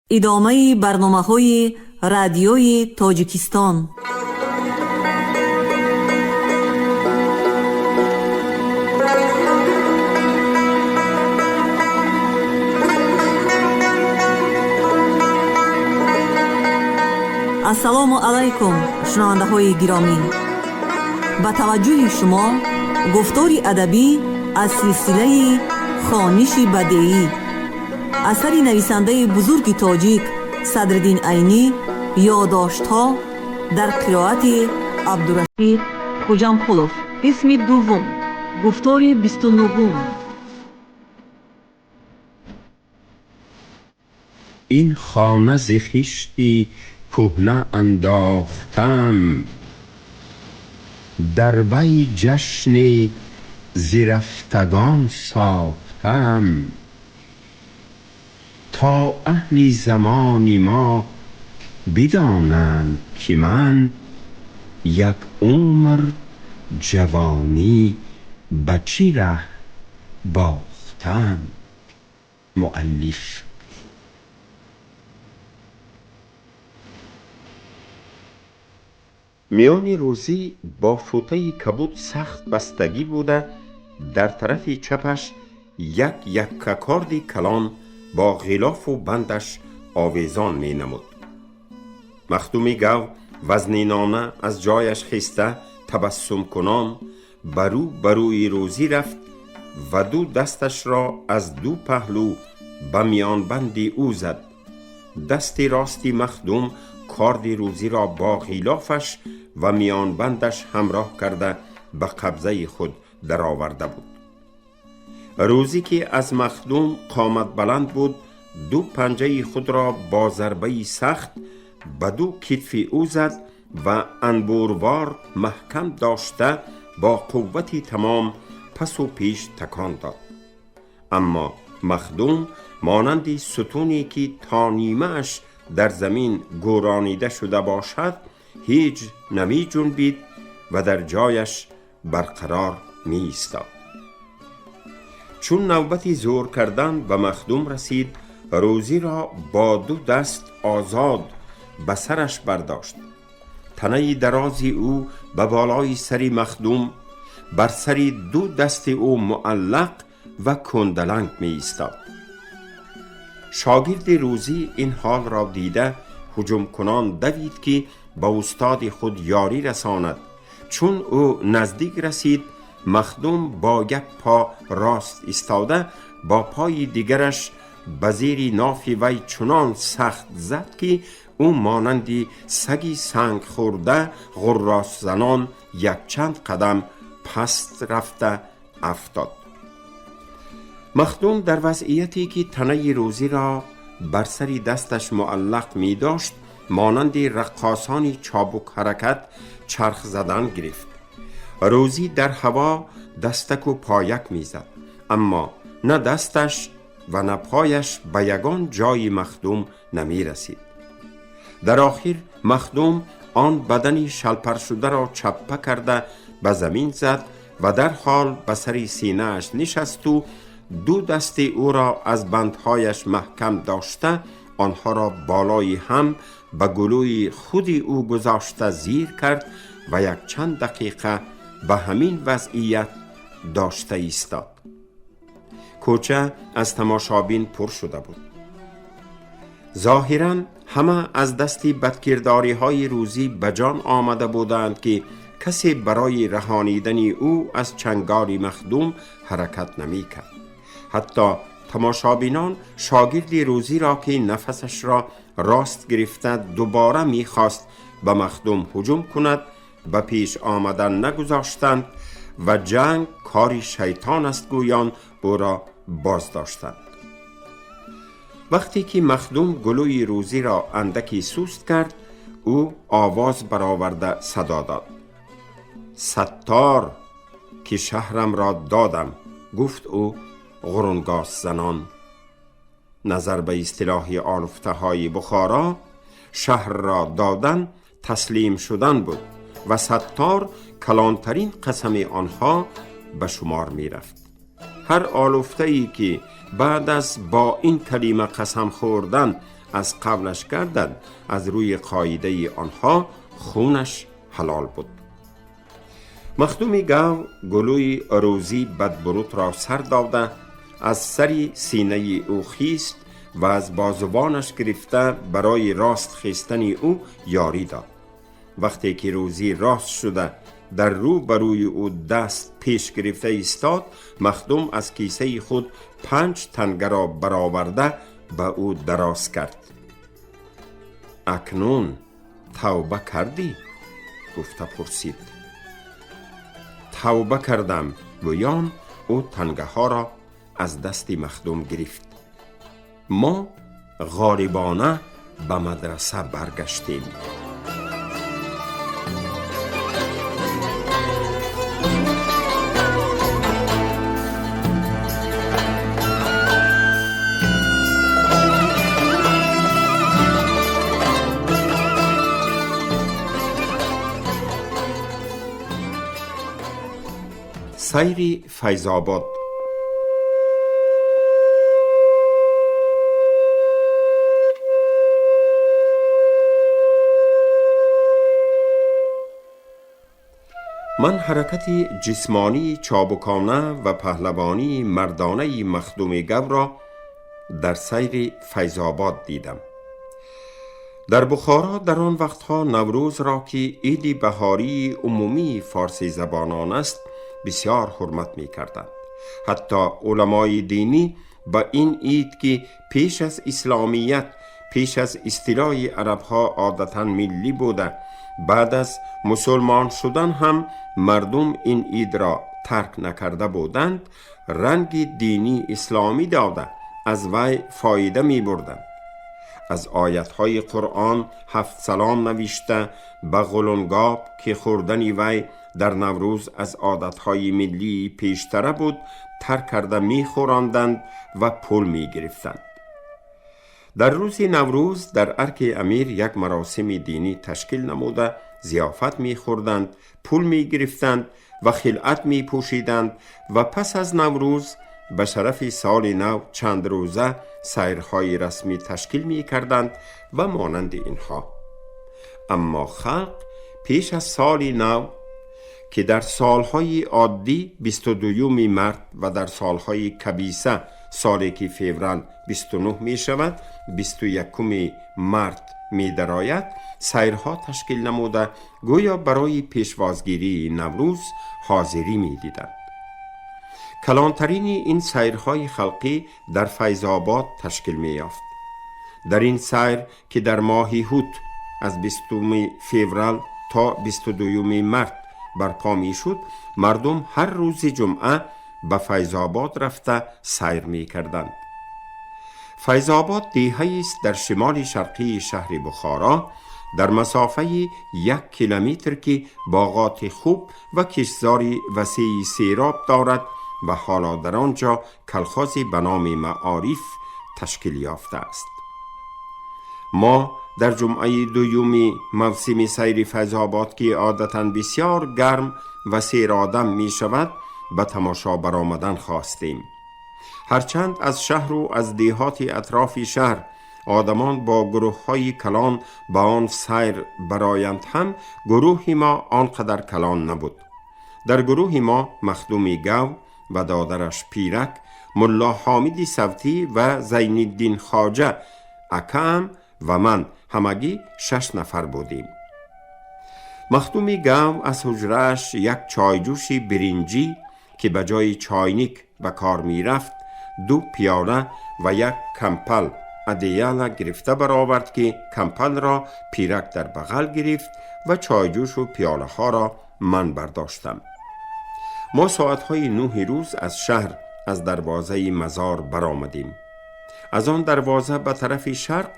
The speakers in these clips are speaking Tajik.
Идомаи барномаҳои Радиои Тоҷикистон. Ассалому алайкум, шунавандаҳои гиромӣ! Ба таваҷҷӯҳи шумо гуфтори адабӣ аз силсилаи «Хониши бадеӣ», асари нависандаи бузурги тоҷик Садриддин Айнӣ, «Ёдоштҳо» дар қироати Абдурашид Хуҷамқулов. Қисми дуввум, гуфтори 29-ум. Ин хона зи хишти кӯҳна андохтам, дар вай ҷашне зи рафтагон сохтам, то аҳли замони мо бидонанд, ки ман як умр ҷавонӣ ба чӣ раҳ бохтам. Муаллиф. Миёни Рӯзӣ бо футаи кабуд сахт бастагӣ буда, дар тарафи чапаш як яккакорди калон бо ғилофу бандаш овезон менамуд. Махдуми Гав вазнинона аз ҷояш хиста, табассумкунон ба рӯ ба рӯи Рӯзӣ рафт ва ду дасташро аз ду паҳлӯ ба миёнбанди ӯ зад. Дасти рости махдум корди Рӯзиро бо ғилофаш ва миёнбандаш ҳамроҳ карда ба қабзаи худ дароварда буд. Рӯзӣ, ки аз махдум қомат баланд буд, ду панҷаи худро бо зарбаи сахт ба ду китфи ӯ зад ва анбурвор маҳкам дошта, бо қуввати тамом пасу пеш такон дод. Аммо махдум монанди сутуне, ки то нимааш дар замин гӯронида шуда бошад, ҳеҷ намеҷунбид ва дар ҷояш барқарор меистод. Чун навбати зӯр кардан ба махдум расид, Рӯзиро бо ду даст озод ба сараш бардошт. Танаи дарози ӯ ба болои сари махдум бар сари ду дасти ӯ муаллақ ва кӯндаланг меистод. Шогирди Рӯзӣ ин ҳолро дида, ҳуҷумкунон давид, ки ба устоди худ ёрӣ расонад. Чун ӯ наздик расид, махдум бо як по рост истода, бо пои дигараш ба зери нофи вай чунон сахт зад, ки ӯ монанди саги сангхӯрда ғурросзанон якчанд қадам паст рафта афтод. Махдум дар вазъияте, ки танаи Рӯзиро бар сари дасташ муаллақ медошт, монанди раққосони чобукҳаракат чарх задан гирифт. Рӯзӣ дар ҳаво дастаку пояк мезад, аммо на дасташ ва на пояш ба ягон ҷои махдум намерасид. Дар охир махдум он бадани шалпаршударо чаппа карда ба замин зад ва дарҳол ба сари синааш нишасту ду дасти ӯро аз бандҳояш маҳкам дошта, онҳоро болои ҳам ба гулӯи худи ӯ гузошта зир кард ва якчанд дақиқа ба ҳамин вазъият дошта истод. Кӯча аз тамошобин пур шуда буд. Зоҳиран, ҳама аз дасти бадкирдориҳои Рӯзӣ ба ҷон омада буданд, ки касе барои раҳонидани ӯ аз чанголи махдум ҳаракат намекард. Ҳатто тамошобинон шогирди Рӯзиро, ки нафасашро рост гирифта дубора мехост ба махдум ҳуҷум кунад, ба пеш омадан нагузоштанд ва ҷанг кори шайтон аст гӯён ӯро боздоштанд. Вақте ки махдум гулӯи Рӯзиро андаке суст кард, ӯ овоз бароварда садо дод: «Саттор, ки шаҳрамро додам», гуфт ӯ ғурунгосзанон. Назар ба истилоҳи олуфтаҳои Бухоро, шаҳрро додан таслим шудан буд ва саттор калонтарин қасами онҳо ба шумор мерафт. Ҳар олуфтае, ки баъд аз бо ин калима қасам хӯрдан аз қавлаш гардад, аз рӯи қоидаи онҳо хунаш ҳалол буд. Махдуми Гав гулӯи Рӯзӣ бадбурутро сар дода, аз сари синаи ӯ хист ва аз бозувонаш гирифта барои рост хистани ӯ ёрӣ дод. Вақте ки Рӯзӣ рост шуда дар рӯ ба рӯи ӯ даст пеш гирифта истод, Махдум аз кисаи худ 5 тангаро бароварда ба ӯ дароз кард. Акнун тавба кардӣ? Гуфта пурсид. Тавба кардам, гӯён ӯ тангаҳоро аз дасти Махдум гирифт. Мо ғорибона ба мадраса баргаштем. Сайри Файзобод. Ман ҳаракати ҷисмонии чобукона ва паҳлавонии мардонаи Махдуми Гавро дар сайри Файзобод дидам. Дар Бухоро дар он вақтҳо Наврӯзро, ки иди баҳории умумии форсизабонон аст, бисёр ҳурмат мекарданд. Ҳатто уламои динӣ ба ин ид, ки пеш аз исломият, пеш аз истилои арабҳо одатан миллӣ буда, баъд аз мусулмон шудан ҳам мардум ин идро тарк накарда буданд, ранги динӣ исломӣ дода аз вай фоида мебурданд. Аз оятҳои Қуръон 7 салом навишта ба ғулунгоб, ки хӯрдани вай дар Наврӯз аз одатҳои миллии пештара буд, тар карда мехӯронданд ва пул мегирифтанд. Дар рӯзи Наврӯз дар арки амир як маросими динӣ ташкил намуда зиёфат мехӯрданд, пул мегирифтанд ва хилъат мепӯшиданд ва пас аз Наврӯз ба шарафи соли нав чанд рӯза сайрҳои расмӣ ташкил мекарданд ва монанди инҳо. Аммо халқ пеш аз соли нав, ки дар солҳои оддӣ 22 март ва дар солҳои кабиса, соле ки феврал 29 мешавад, 21 март медарояд, сайрҳо ташкил намуда гӯё барои пешвозгирии Наврӯз ҳозирӣ медиданд. Калонтарини ин сайрҳои халқӣ дар Файзобод ташкил меёфт. Дар ин сайр, ки дар моҳи ҳут аз 20 феврал то 22 март барпо мешуд, мардум ҳар рӯзи ҷумъа ба Файзобод рафта сайр мекарданд. Файзобод деҳаест дар шимоли шарқии шаҳри Бухоро, дар масофаи 1 километр, ки боғоти хуб ва киштзори васеи сероб дорад ва ҳоло дар он ҷо калхозе ба номи Маориф ташкил ёфтааст. Мо дар ҷумъаи дуюми мавсими сайри Файзобод, ки одатан бисёр гарм ва серодам мешавад, ба тамошо баромадан хостем. Ҳарчанд аз шаҳру аз деҳоти атрофи шаҳр одамон бо гурӯҳҳои калон ба он сайр бароянд ҳам, гурӯҳи мо он қадар калон набуд. Дар гурӯҳи мо Махдуми Гав ва додараш Пирак, Мулло Ҳомиди Савтӣ ва Зайниддин Хоҷа акаам ва ман ҳамагӣ 6 нафар будем. Махдуми Гав аз ҳуҷрааш як чойҷӯши биринҷӣ, ки ба ҷои чойник ба кор мерафт, 2 пиёла ва як кампал адеяла гирифта баровард, ки кампалро Пирак дар бағал гирифт ва чойҷӯшу пиёлаҳоро ман бардоштам. Мо соатҳои 9 рӯз аз шаҳр аз дарвозаи мазор баромадем. Аз он дарвоза ба тарафи шарқ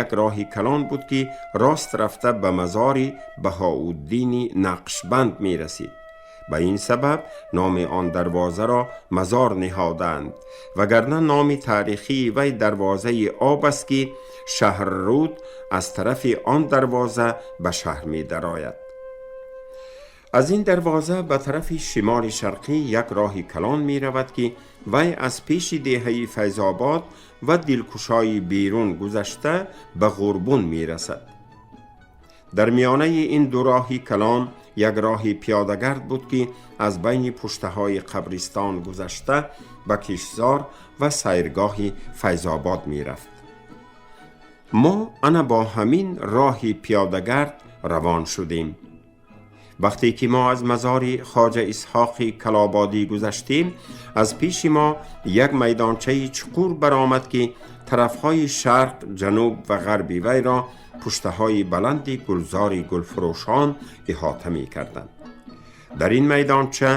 як роҳи калон буд, ки рост рафта ба мазори Баҳоуддини Нақшбанд мерасид. Ба ин сабаб номи он дарвозаро мазор ниҳоданд, вагарна номи таърихии вай дарвозаи об аст, ки шаҳрруд аз тарафи он дарвоза ба шаҳр медарояд. Аз ин дарвоза ба тарафи шимоли шарқӣ як роҳи калон меравад, ки вай аз пеши деҳаи Файзобод ва Дилкушои берун гузашта ба Ғурбун мерасад. Дар миёнаи ин ду роҳи калон як роҳи пиёдагард буд, ки аз байни пуштаҳои қабристон гузашта ба киштзор ва сайргоҳи Файзобод мерафт. Мо ана бо ҳамин роҳи пиёдагард равон шудем. Вақте ки мо аз мазори Хоҷа Исҳоқи Калободӣ гузаштем, аз пеши мо як майдончаи чуқур баромад, ки тарафҳои шарқ, ҷануб ва ғарби вайро пуштаҳои баланди гулзори гулфурӯшон иҳота мекарданд. Дар ин майдонча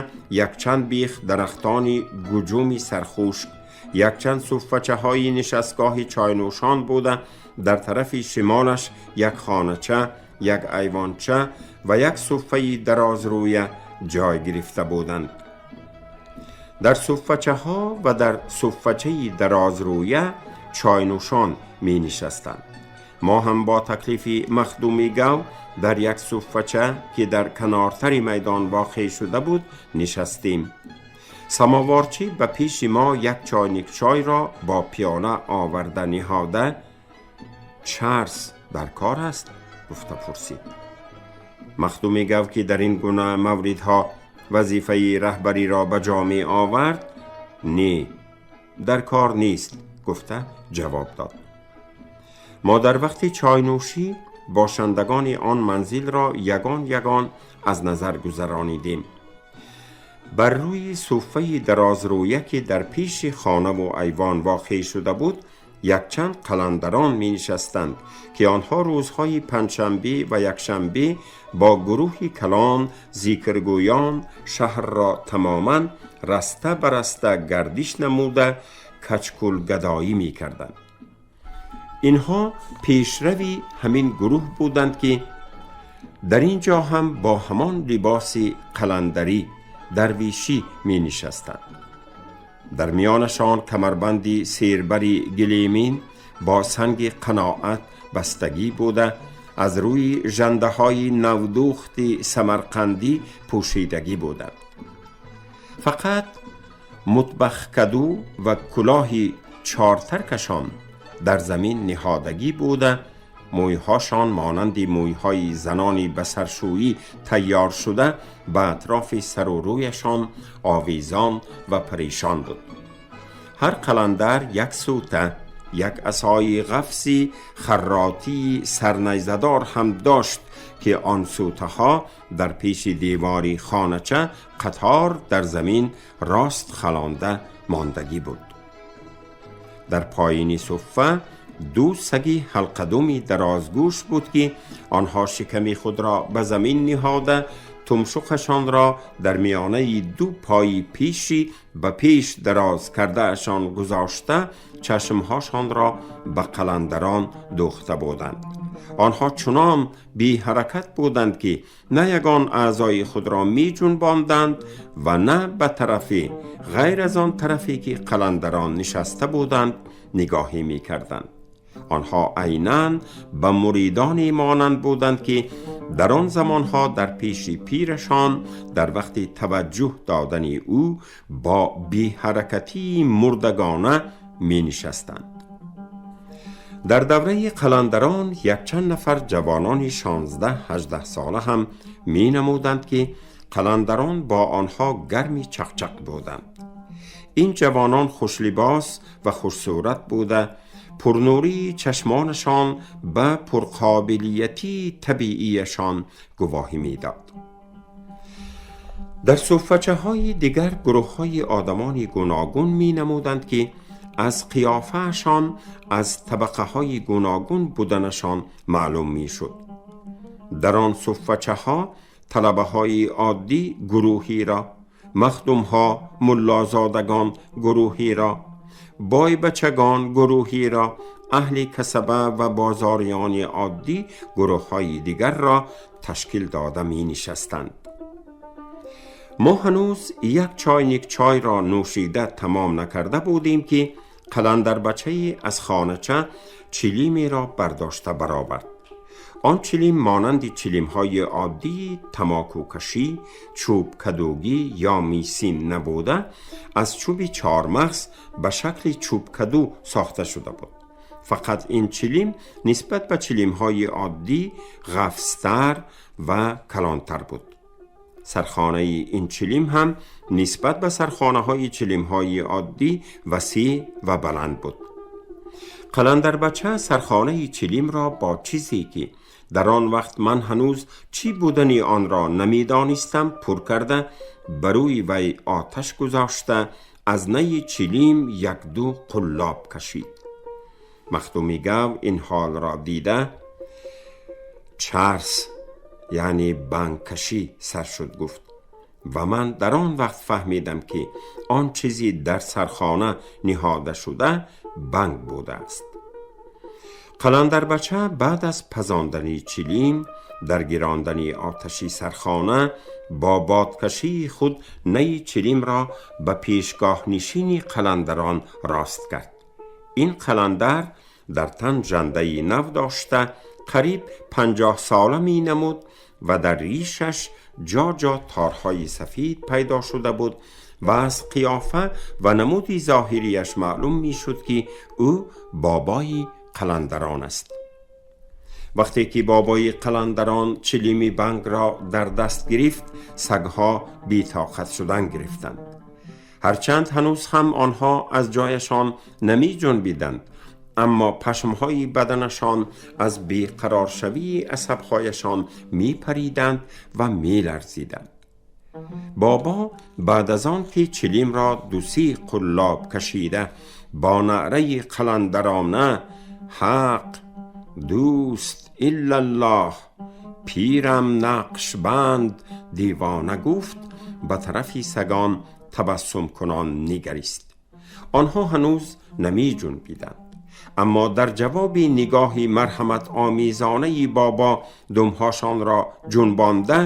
якчанд бех дарахтони гуҷуми сархушк, якчанд суффачаҳои нишастгоҳи чойнӯшон буда, дар тарафи шимолаш як хонача, як айвонча ва як суффаи дарозрӯя ҷой гирифта буданд. Дар суффачаҳо ва дар суффачаи дарозрӯя чойнӯшон менишастанд. Мо ҳам бо таклифи Махдуми Гав дар як суффача, ки дар канортари майдон воқеъ шуда буд, нишастем. Самоворчӣ ба пеши мо як чойник чойро бо пиёла оварда ниҳода, чарс дар кор аст, гуфта пурсид. Махдуми Гав, ки дар ин гуна мавридҳо вазифаи раҳбариро ба ҷо меовард, не, дар кор нест, гуфта ҷавоб дод. Мо дар вақти чойнӯшӣ бошандагони он манзилро ягон ягон аз назар гузаронидем. Бар рӯи суффаи дарозрӯя, ки дар пеши хонаву айвон воқеъ шуда буд, якчанд қаландарон менишастанд, ки онҳо рӯзҳои панҷшанбе ва якшанбе бо гурӯҳи калон зикргӯён шаҳрро тамоман раста ба раста гардиш намуда качкулгадоӣ мекарданд. Инҳо пешрави ҳамин гурӯҳ буданд, ки дар ин ҷо ҳам бо ҳамон либоси қаландарӣ дарвешӣ менишастанд. Дар миёнашон камарбанди сербари гилемин бо санги қаноат бастагӣ буда, аз рӯи жандаҳои навдӯхти самарқандӣ пӯшидагӣ буданд. Фақат мутбахкаду ва кулоҳи чортаркашон дар замин ниҳодагӣ буда, мӯйҳошон монанди мӯйҳои занони ба саршӯӣ тайёр шуда ба атрофи сару рӯяшон овезон ва парешон буд. Ҳар қаландар як сӯта, як асои ғафси харротии сарнайзадор ҳам дошт, ки он сӯтаҳо дар пеши девори хонача қатор дар замин рост халонда мондагӣ буд. Дар поини суффа ду саги ҳалқадуми дарозгӯш буд, ки онҳо шиками худро ба замин ниҳода, тумшуқашонро дар миёнаи ду пои пеши ба пеш дароз кардаашон гузошта, чашмҳошонро ба қаландарон дӯхта буданд. Онҳо чунон беҳаракат буданд, ки на ягон аъзои худро меҷунбонданд ва на ба тарафе ғайр аз он тарафе, ки қаландарон нишаста буданд, нигоҳе мекарданд. Онҳо айнан ба муридоне монанд буданд, ки дар он замонҳо дар пеши пирашон дар вақти таваҷҷӯҳ додани ӯ бо беҳаракатии мурдагона менишастанд. Дар давраи қаландарон якчанд нафар ҷавонони 16-18 сола ҳам менамуданд, ки қаландарон бо онҳо гарми чақчақ буданд. Ин ҷавонон хушлибос ва хушсурат буда, пурнурии чашмонашон ба пурқобилиятии табиияшон гувоҳӣ медод. Дар суффачаҳои дигар гурӯҳҳои одамони гуногун менамуданд, ки аз қиёфаашон аз табақаҳои гуногун буданашон маълум мешуд. Дар он суффачаҳо талабаҳои оддӣ гурӯҳеро, махдумҳо, муллозодагон гурӯҳеро, бойбачагон гурӯҳеро, аҳли касаба ва бозориёни оддӣ гурӯҳҳои дигарро ташкил дода менишастанд. Мо ҳанӯз як чойник чойро нӯшида тамом накарда будем, ки қаландарбачае аз хонача чилимеро бардошта баровард. Он чилим монанди чилимҳои оддии тамокукашӣ, чӯбкадугӣ ё мисин набуда, аз чӯби чормағз ба шакли чӯбкаду сохта шуда буд. Фақат ин чилим нисбат ба чилимҳои оддӣ ғафзтар ва калонтар буд. Сархонаи ин чилим ҳам нисбат ба сархонаҳои чилимҳои оддӣ васеъ ва баланд буд. Қаландарбача сархонаи чилимро бо чизе ки дар он вақт ман ҳанӯз чӣ будани онро намедонистам пур карда, ба рӯи вай оташ гузошта, аз найи чилим як-ду қуллоб кашид. Махдуми гав ин ҳолро дида, чарс, яъне бангкашӣ сар шуд гуфт ва ман дар он вақт фаҳмидам, ки он чизи дар сархона ниҳода шуда банг будааст. Қаландарбача баъд аз пазондани чилим, дар гирондани оташи сархона, бо бодкашии худ найи чилимро ба пешгоҳнишини қаландарон рост кард. Ин қаландар дар тан жандаи нав дошта, қариб 50 сола менамуд ва дар ришаш ҷо-ҷо торҳои сафид пайдо шуда буд ва аз қиёфа ва намуди зоҳирияш маълум мешуд, ки ӯ бобои қаландарон аст. Вақте ки бобои қаландарон чилими бангро дар даст гирифт, сагҳо бетоқат шудан гирифтанд. Ҳарчанд ҳанӯз ҳам онҳо аз ҷояшон намеҷунбиданд, аммо пашмҳои баданашон аз беқароршавии асабҳояшон мепариданд ва меларзиданд. Бобо баъд аз он ки чилимро ду-се қуллоб кашида, бо наъраи қаландарона «Ҳақ дӯст, иллаллоҳ, пирам Нақшбанд девона» гуфт, ба тарафи сагон табассумкунон нигарист. Онҳо ҳанӯз намеҷунбиданд, аммо дар ҷавоби нигоҳи марҳаматомезонаи бобо думҳошонро ҷунбонда,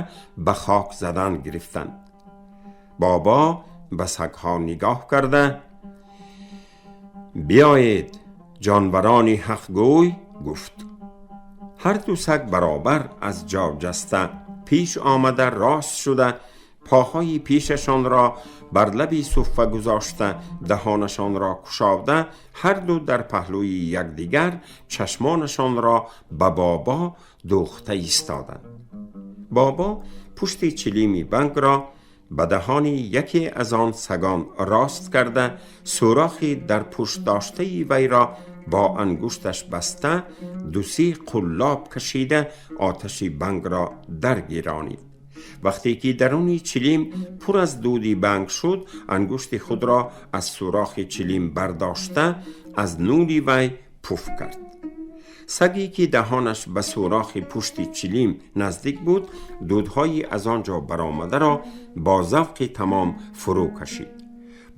ба хок задан гирифтанд. Бобо ба сагҳо нигоҳ карда, «Биёед, ҷонварони ҳақгӯй» гуфт. Ҳар ду саг баробар аз ҷо ҷаста, пеш омада, рост шуда, поҳои пешашонро бар лаби суффа гузошта, даҳонашонро кушода, ҳар ду дар паҳлӯи якдигар чашмонашонро ба бобо дӯхта истоданд. Бобо пушти чилими бангро ба даҳони яке аз он сагон рост карда, сӯрохи дар пушт доштаи вайро бо ангушташ баста, ду-се қуллоб кашида, оташи бангро даргиронид. Вақте ки даруни чилим пур аз дуди банг шуд, ангушти худро аз сӯрохи чилим бардошта, аз нури вай пуф кард. Саге ки даҳонаш ба сӯрохи пушти чилим наздик буд, дудҳои аз он ҷо баромадаро бо завқи тамом фурӯ кашид.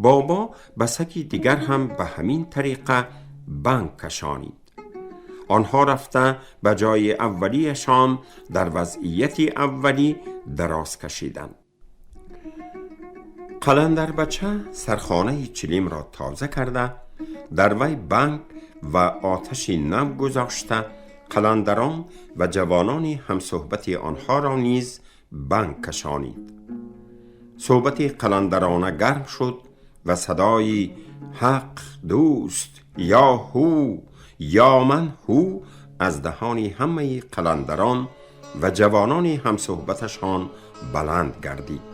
Бобо ба саги дигар ҳам ба ҳамин тариқа банг кашонид. Онҳо рафта, ба ҷои аввалияшон дар вазъияти аввалӣ дароз кашиданд. Қаландарбача сархонаи чилимро тоза карда, дар вай банг ва оташи нав гузошта, қаландарон ва ҷавонони ҳамсӯҳбати онҳоро низ банг кашонид. Суҳбати қаландарона гарм шуд ва садои «Ҳақ дӯст, ё ҳу, ё ман ҳу» аз даҳони ҳамаи қаландарон ва ҷавонони ҳамсӯҳбаташон баланд гардид.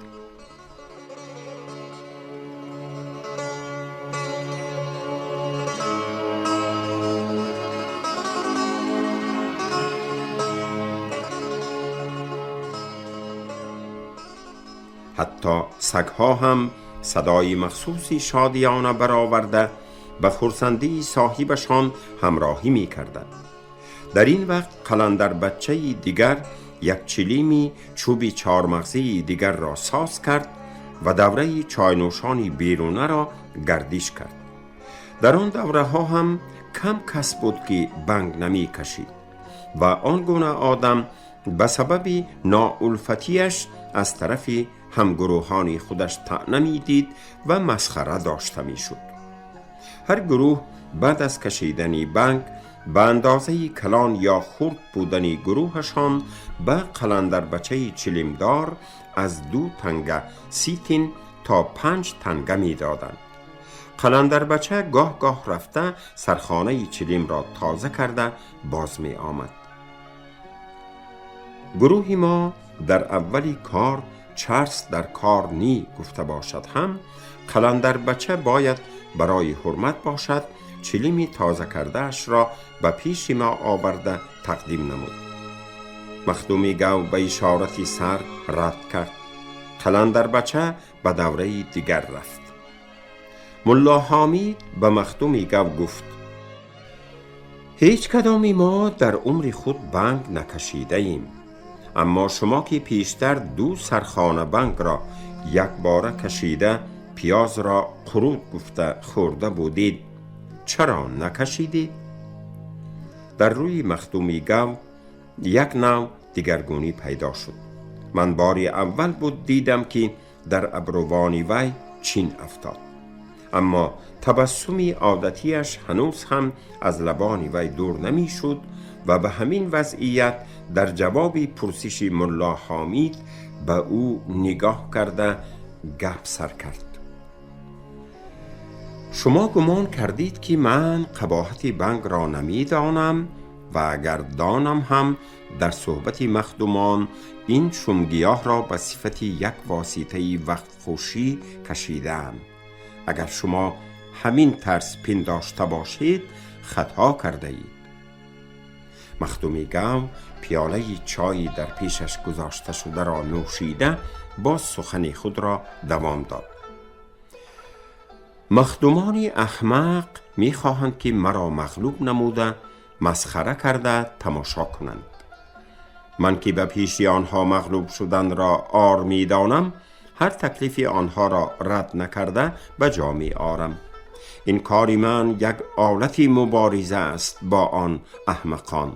Ҳатто сагҳо ҳам садои махсуси шодиёна бароварда, ба хурсандии соҳибашон ҳамроҳӣ мекарданд. Дар ин вақт қаландарбачаи дигар як чилими чӯби чормағзии дигарро соз кард ва давраи чойнӯшони берунаро гардиш кард. Дар он давраҳо ҳам кам кас буд, ки банг намекашид ва он гуна одам ба сабаби ноулфатиаш аз тарафи ҳамгурӯҳони худаш таъна медид ва масхара дошта мешуд. Ҳар гурӯҳ баъд аз кашидани банг به اندازه کلان یا خرد بودن گروهشان به قلندربچه چلیمدار از 2 تنگه 30 تین تا 5 تنگه می دادند. قلندربچه گاه گاه رفته سرخانه چلیم را تازه کرده باز می آمد. گروه ما در اولی کار چرس در کار نی گفته باشد هم، قلندر بچه باید برای حرمت باشد چلیمی تازه کرده اش را به پیش ما آورده تقدیم نمود. مخدومی گو به اشارتی سر رد کرد. قلندر بچه به دوره دیگر رفت. ملا حامد به مخدومی گو گفت: هیچ کدامی ما در عمر خود بنگ نکشیده ایم، اما شما که پیشتر 2 سرخانه بنگ را یک باره کشیده پیاز را قرود گفته خورده بودید، چرا نکشیدید؟ در روی مخدومی گو یک نوع دیگرگونی پیدا شد. من باری اول بود دیدم که در ابروان وی چین افتاد، اما تبسمی عادتیش هنوز هم از لبان وی دور نمی شد و به همین وضعیت در جواب پرسش ملا حامد به او نگاه کرده گپ سر کرد. شما گمان کردید که من قباحت بنگ را نمی دانم و اگر دانم هم در صحبت مخدومان این شمگیاه را به صفت یک واسطه وقت خوشی کشیدم. اگر شما همین ترس پنداشته باشید خطا کرده اید. مخدومی گو پیاله چای در پیشش گذاشته شده را نوشیده باز سخن خود را دوام داد. مخدومان احمق میخواهند که مرا مغلوب نموده مسخره کرده تماشا کنند. من که به پیش آنها مغلوب شدن را آر میدانم، هر تکلیف آنها را رد نکرده به جا می آرم. این کاری من یک آلت مبارزه است با آن احمقان.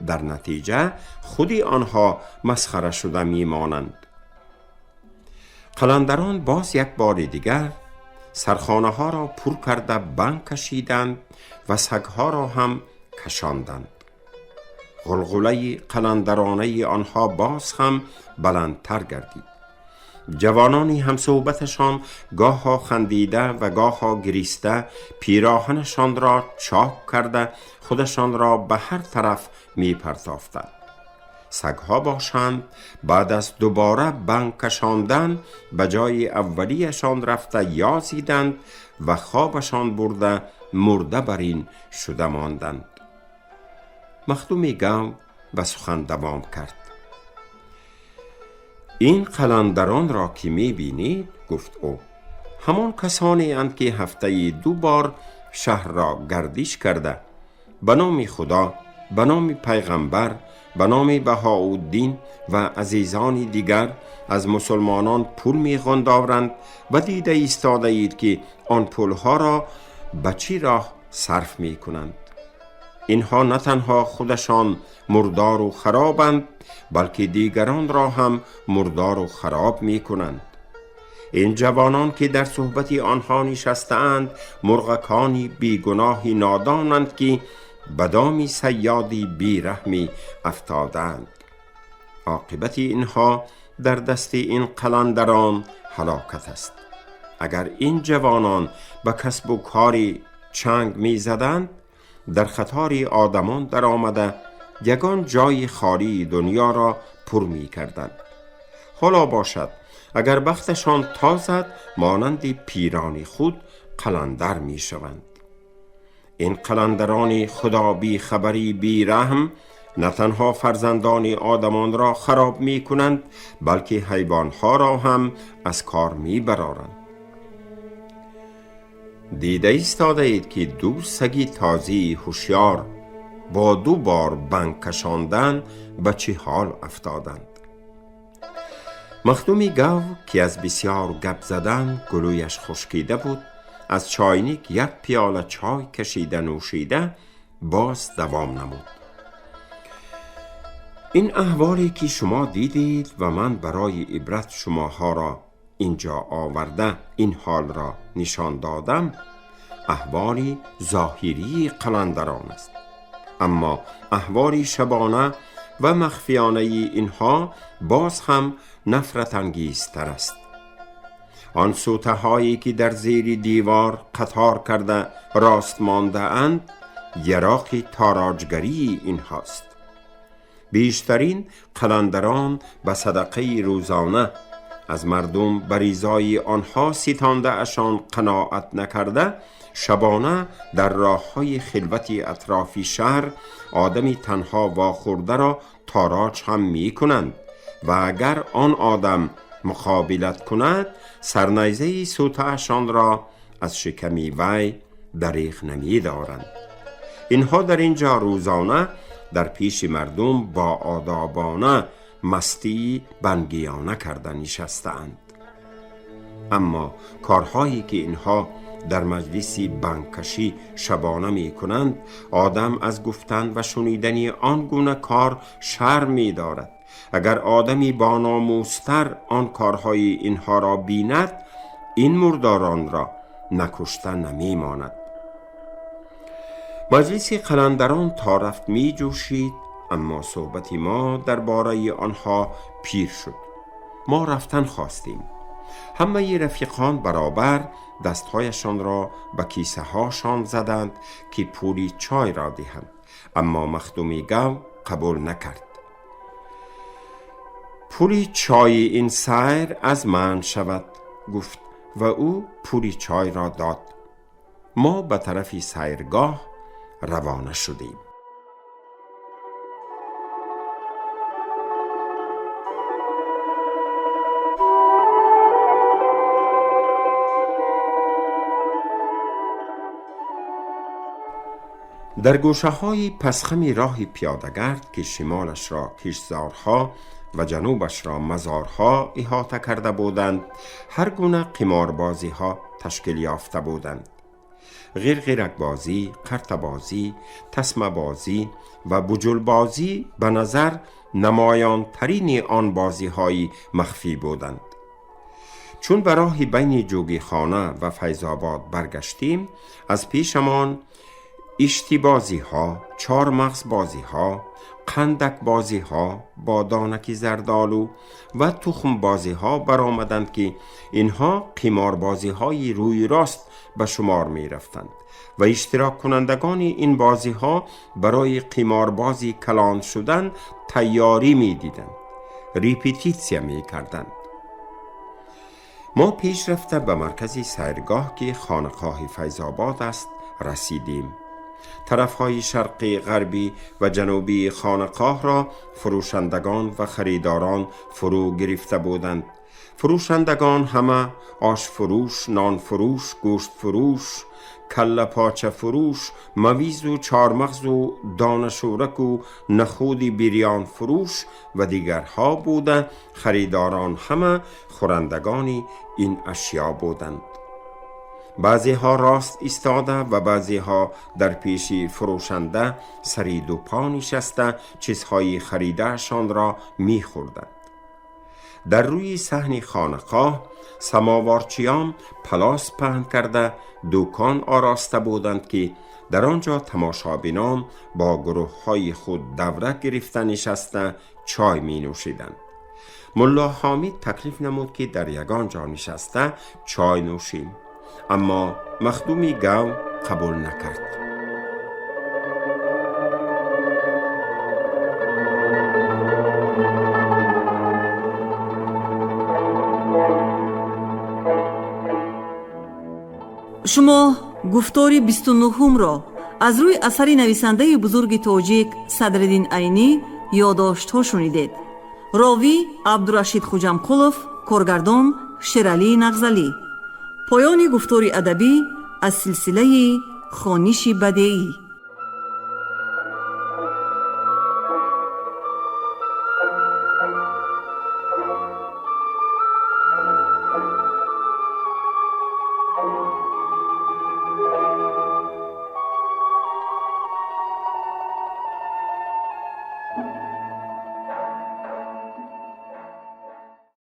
در نتیجه خودی آنها مسخره شده می مانند. قلندران باز یک بار دیگر سرخانه ها را پر کرده بنگ کشیدند و سگها را هم کشاندند. غلغله قلندرانه آنها باز هم بلندتر گردید. جوانانی هم صحبتشان گاها خندیده و گاها گریسته پیراهنشان را چاک کرده خودشان را به هر طرف می پرتافتند. سگها باشند بعد از دوباره بنگ کشاندن به جای اولیشان رفته یازیدند و خوابشان برده مرده بر این شده ماندند. مخدومی گو به سخن دوام کرد. این قلندران را که می بینید، گفت او، همان کسانی اند که هفته 2 بار شهر را گردش کرده به نام خدا، به نام پیغمبر، به نام بهاءالدین و عزیزان دیگر از مسلمانان پول می غندارند و دیده ایستاده اید که آن پولها را به چی راه صرف می کنند. اینها نه تنها خودشان مردار و خرابند، بلکه دیگران را هم مردار و خراب می کنند. این جوانان که در صحبت آنها نشسته‌اند مرغکانی بیگناهی نادانند که به دام صیادی بیرحمی افتادند. عاقبت اینها در دست این قلندران هلاکت است. اگر این جوانان به کسب و کاری چنگ می زدند، در خطار آدمان در آمده یگان جای خالی دنیا را پر می کردند. حالا باشد اگر بختشان تازد مانند پیران خود قلندر می شوند. این قلندران خدا بی خبری بی رحم نه تنها فرزندان آدمان را خراب می کنند، بلکه حیوانها را هم از کار می برارند. دیده ایستاده اید که 2 سگ تازی هوشیار با 2 بار بنگ کشاندن به چه حال افتادند. مخدومی گو که از بسیار گپ زدن گلویش خشکیده بود، از چاینیک 1 پیاله چای کشیده نوشیده باز دوام نمود. این احوالی که شما دیدید و من برای عبرت شماها را اینجا آورده این حال را نشان دادم، احوال ظاهری قلندران است. اما احوال شبانه و مخفیانه اینها باز هم نفرت انگیزتر است. آن سوته هایی که در زیر دیوار قطار کرده راست مانده اند یراق تاراجگری اینهاست. بیشترین قلندران به صدقه روزانه از مردم بریزای آنها ستانده اشان قناعت نکرده، شبانه در راه های خلوت اطرافی شهر آدمی تنها واخورده را تاراج هم می کنند و اگر آن آدم مقابلت کند سرنیزه سوته اشان را از شکمی وی دریغ نمی دارند. اینها در اینجا روزانه در پیش مردم با آدابانه مستی بنگیانه کرده نشستند. اما کارهایی که اینها در مجلس بنگکشی شبانه می کنند، آدم از گفتن و شنیدن آن گونه کار شرم می دارد. اگر آدمی با ناموستر آن کارهای اینها را بیند، این مرداران را نکشته نمی ماند. مجلس قلندران تا رفت می جوشید، اما صحبت ما درباره آنها پیر شد. ما رفتن خواستیم. همه رفیقان برابر دستهایشان را به کیسه هاشان زدند که پولی چای را دهند، اما مخدومی گو قبول نکرد. پولی چای این سیر از من شود، گفت و او پولی چای را داد. ما به طرف سیرگاه روانه شدیم. در گوشه های پسخم راه پیاده‌گرد که شمالش را کشتزارها و جنوبش را مزارها احاطه کرده بودند، هر گونه قماربازی ها تشکیل یافته بودند. غیرغیرک بازی، قرطه بازی، تسمه بازی و بجل بازی به نظر نمایان ترین آن بازی های مخفی بودند. چون به راه بین جوگی خانه و فیض آباد برگشتیم، از پیشمان اشتی بازی ها، چارمغز بازی ها، قندک بازی ها با دانک زردالو و تخم بازی ها برآمدند که اینها قمار بازی های روی راست به شمار می رفتند و اشتراک کنندگان این بازی ها برای قمار بازی کلان شدن تیاری می دیدند، ریپیتیتسیا می کردند. ما پیش رفته به مرکز سیرگاه که خانقاه فیض آباد است رسیدیم. طرفهای شرقی، غربی و جنوبی خانقاه را فروشندگان و خریداران فرو گرفته بودند. فروشندگان همه آش فروش، نان فروش، گوشت فروش، کله پاچه فروش، مویز و چارمغز و دانه شورک و نخود بریان فروش و دیگرها بوده. خریداران همه خورندگان این اشیا بودند. بعضی ها راست ایستاده و بعضی ها در پیش فروشنده سری دو پا نشسته چیزهای خریده‌شان را می خوردند. در روی صحن خانقاه سماوارچیان پلاس پهن کرده دوکان آراسته بودند که در آنجا تماشابینان با گروه های خود دوره گرفته نشسته چای می نوشیدند. ملا حامد تکلیف نمود که در یگان جا نشسته چای نوشیم، اما مخدومی گو قبول نکرد. Шумо гуфтори 29-умро аз рӯи асари нависандаи бузурги тоҷик Садриддин Айнӣ ёдоштҳо шунидед. Ровӣ Абдурашид Хуҷамқулов, коргардон Шералӣ Нағзалӣ. Поёни гуфтори адабӣ аз силсилаи хониши бадеӣ.